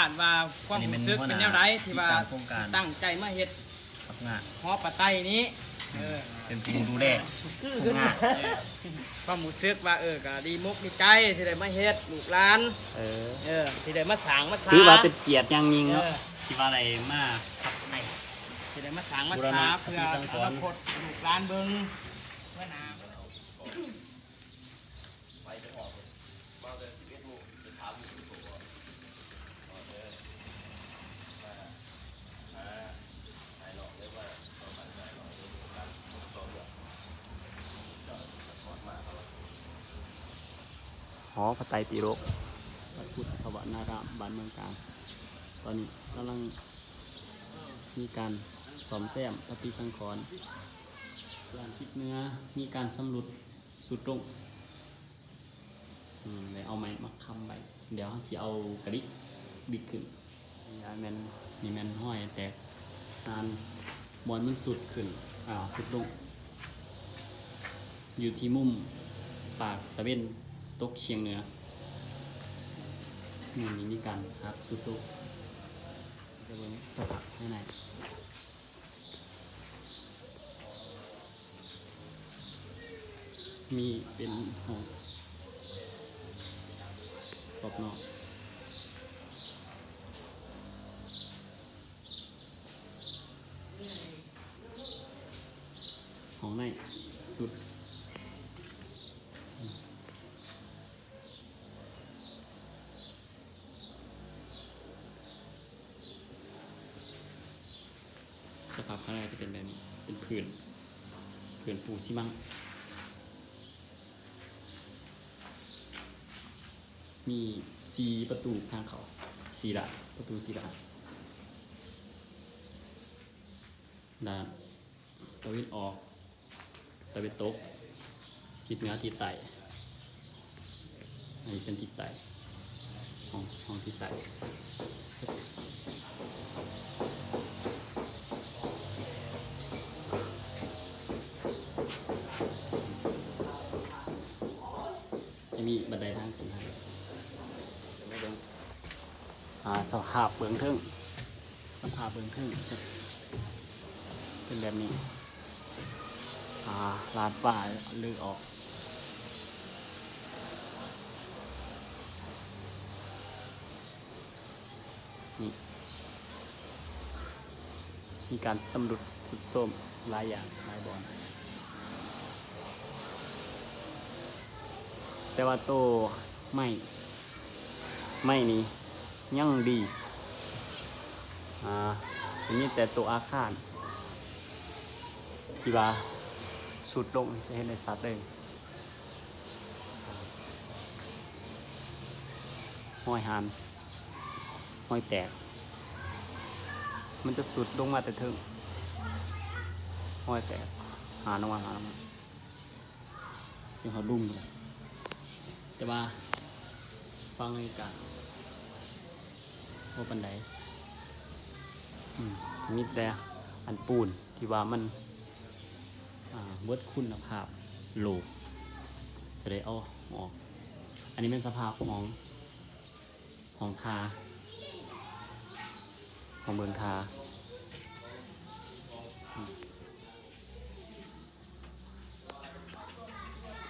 ທ່ານວ່າຄວາມຮູ້ສຶກເປັນແນວໃດ ທີ່ວ່າຕັ້ງໃຈມາເຮັດຫໍປາໄຕນີ້? ເອີ ເປັນຜູ້ດູແລໂຄງງານ ເອີ ຄວາມຮູ້ສຶກວ່າ ເອີ ກໍດີມົກດີໃຈທີ່ໄດ້ມາເຮັດ ລູກຫຼານ ເອີ ເອີ ທີ່ໄດ້ມາສ້າງມາສາ ຖືວ່າເປັນກຽດຢ່າງຍິ່ງເນາະ ເອີ ທີ່ວ່າໄດ້ມາຮັບໃຊ້ ທີ່ໄດ້ມາສ້າງມາສາເພື່ອອະນາຄົດລູກຫຼານເບິ່ງເມື່ອໜ້າ. ຫໍພະໄຕປິໂລກ ວັດພຸດທະວະນາຣາມ ບ້ານເມືອງກາງ ຕອນນີ້ກຳລັງມີການສ້ອມແຊມປະຕິສັງຂອນ ດ້ານທິດເໜືອມີການຊຳລຸດ ຊຸດລົງ ອືມ ແລ້ວເອົາໄມ້ມາຄ້ຳໄວ້ ດຽວເຮົາຊິເອົາກະດິກ ດິກຂຶ້ນ ນີ້ແມ່ນ ນີ້ແມ່ນຮອຍແຕກ ງານບ່ອນມັນຊຸດຂຶ້ນ ອ່າ ຊຸດລົງ ຢູ່ທີ່ມຸມປາກຕາເວັນຕົກສຽງເໜືອ ມຸມນີ້ມີການຫັກຊຸດລົງ ໄປເບິ່ງສະພາບພາຍໃນ. ມີເປັນຫ້ອງຮອບນອກ ຫ້ອງໃນສຸດ. ສະພາບພາຍໃນຈະເປັນແບບນີ້ ເປັນພື້ນ ພື້ນປູຊີມັງ ມີສີ່ປະຕູທາງເຂົ້າ ສີ່ດ້ານ ປະຕູສີ່ດ້ານ ດ້ານ ຕາເວັນອອກ ຕາເວັນຕົກ ທິດເໜືອ ທິດໃຕ້ ອັນນີ້ເປັນທິດໃຕ້ ຫ້ອງ ຫ້ອງທິດໃຕ້ ຈະມີບັນໄດທາງຂຶ້ນໃຫ້ ອ່າ ສະພາບເບື້ອງເທິງ ສະພາບເບື້ອງເທິງຈະເປັນແບບນີ້ ອ່າ ລາດຝາເລີອອກ ນີ້ ມີການຊຳລຸດຊຸດໂຊມຫຼາຍຢ່າງຫຼາຍບ່ອນ ແຕ່ວ່າໂຕໄມ້ ໄມ້ນີ້ຍັງດີ ອ່າ ຈະມີແຕ່ໂຕອາຄານທີ່ວ່າຊຸດລົງ ຈະເຫັນໄດ້ຊັດເລີຍ ຮອຍຫານ ຮອຍແຕກ ມັນຈະຊຸດລົງມາແຕ່ເທິງ ຮອຍແຕກ ຫານອອກມາ ຫານອອກມາ ຈົນຮອດລຸ່ມພຸ້ນແຫຼະ ແຕ່ວ່າຝັ່ງນີ້ກະບໍ່ປານໃດ ອືມ ມີແຕ່ອັນປູນທີ່ວ່າມັນ ອ່າ ເບິດຄຸນນະພາບໂລກ ຈະໄດ້ເອົາອອກ ອັນນີ້ແມ່ນສະພາບຫ້ອງ ຫ້ອງທ່າ ຫ້ອງເບິ່ງທ່າ ອືມ.